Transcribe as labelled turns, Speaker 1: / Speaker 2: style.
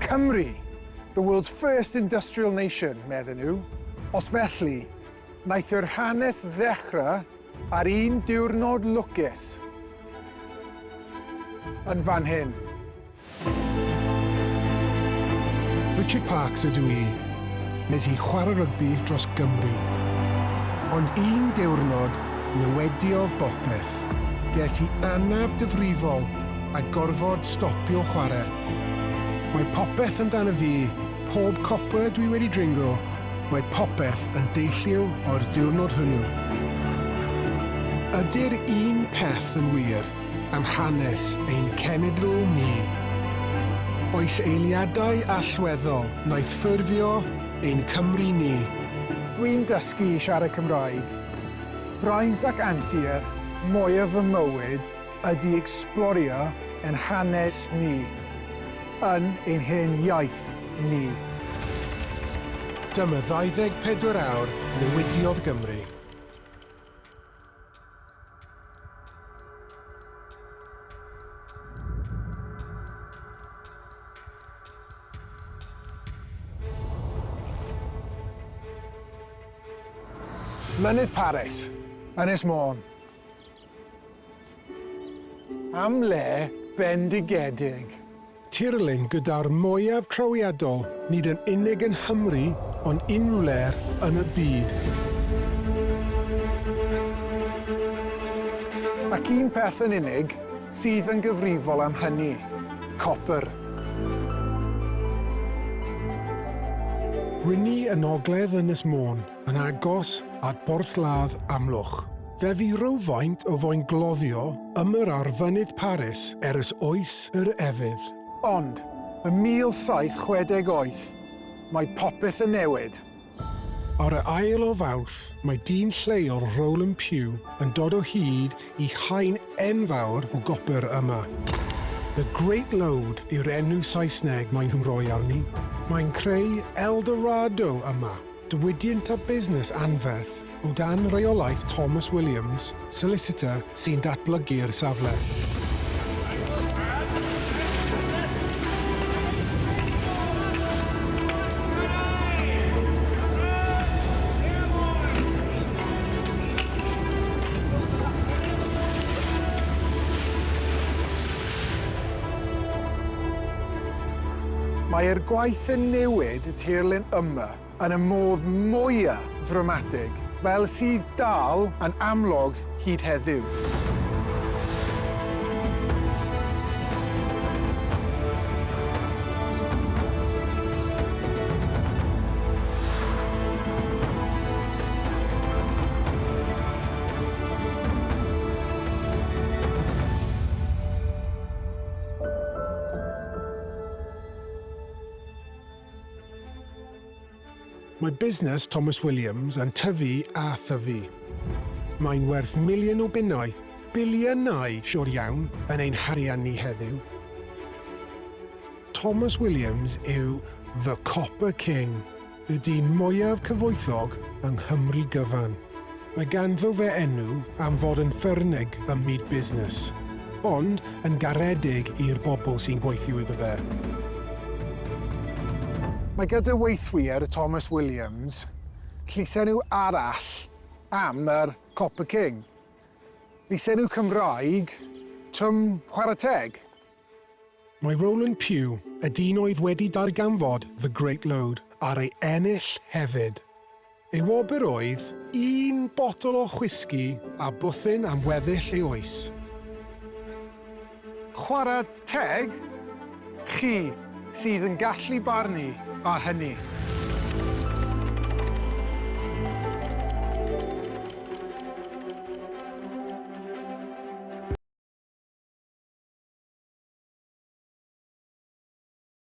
Speaker 1: Cymru, the world's first industrial nation, medden nhw. Os felly, wnaeth yr hanes ddechrau ar un diwrnod lwcus. Yn fan hyn.
Speaker 2: Richard Parks ydw i. Nes i chwarae rygbi dros Gymru. Ond un diwrnod, newidiodd bopeth. Ges i anaf difrifol a gorfod stopio chwarae. Mae popeth amdano fi, pob copa dwi wedi dringo, mae popeth yn deillio o'r diwrnod hwnnw. Ydy'r un peth yn wir am hanes ein cenedl ni? Oes eiliadau allweddol wnaeth ffurfio ein Cymru ni?
Speaker 1: Dwi'n dysgu i siarad Cymraeg. Braint ac antur mwyaf fy mywyd ydy ecsblorio ein hanes ni, yn ein hen iaith ni.
Speaker 2: Dyma 24 awr newidiodd Gymru.
Speaker 1: Mynydd Paris, Ynys Môn. Am le bendigedig.
Speaker 2: Tirlun gyda'r mwyaf trawiadol nid yn unig yn Nghymru ond unrhyw le yn y byd.
Speaker 1: Ac un peth yn unig sydd yn gyfrifol am hynny, copr.
Speaker 2: Rŷn ni yn ogledd Ynys Môn, yn agos at Borthladd Amlwch. Fe fu rywfaint o fwyngloddio ymyr ar Fynydd Parys ers oes yr efydd.
Speaker 1: Ond, ym 1768, mae popeth yn newid.
Speaker 2: Ar y ail o Fawrth, mae dyn lleol Roland Pugh yn dod o hyd i haen enfawr o gopr yma. The Great Lode yw'r enw Saesneg maen nhw'n rhoi arni. Mae'n creu El Dorado yma, diwydiant a busnes anferth. O dan reolaeth Thomas Williams, solicitor sy'n datblygu'r safle.
Speaker 1: Mae'r gwaith yn newid y tirlun yma. yn y modd mwya ddramatig, fel sydd dal yn amlwg hyd heddiw.
Speaker 2: Mae busnes Thomas Williams yn tyfu a thyfu. Mae'n werth miliwn o bunnau, biliynau siwr iawn, yn ein harian ni heddiw. Thomas Williams yw The Copper King, y dyn mwyaf cyfoethog yng Nghymru gyfan. Mae ganddo fe enw am fod yn ffyrnig ym myd busnes, ond yn garedig i'r bobl sy'n gweithio iddo fe.
Speaker 1: Mae gyda weithwyr Thomas Williams llysenw arall am yr Copper King. Llysenw Cymraeg, Twm Chwarae Teg.
Speaker 2: Mae Roland Pugh, y dyn oedd wedi darganfod The Great Lode, ar ei ennill hefyd. Ei wobr oedd un botol o chwisgi a bwthyn am weddill ei oes.
Speaker 1: Chwarae teg, chi sydd yn gallu barnu ar hynny.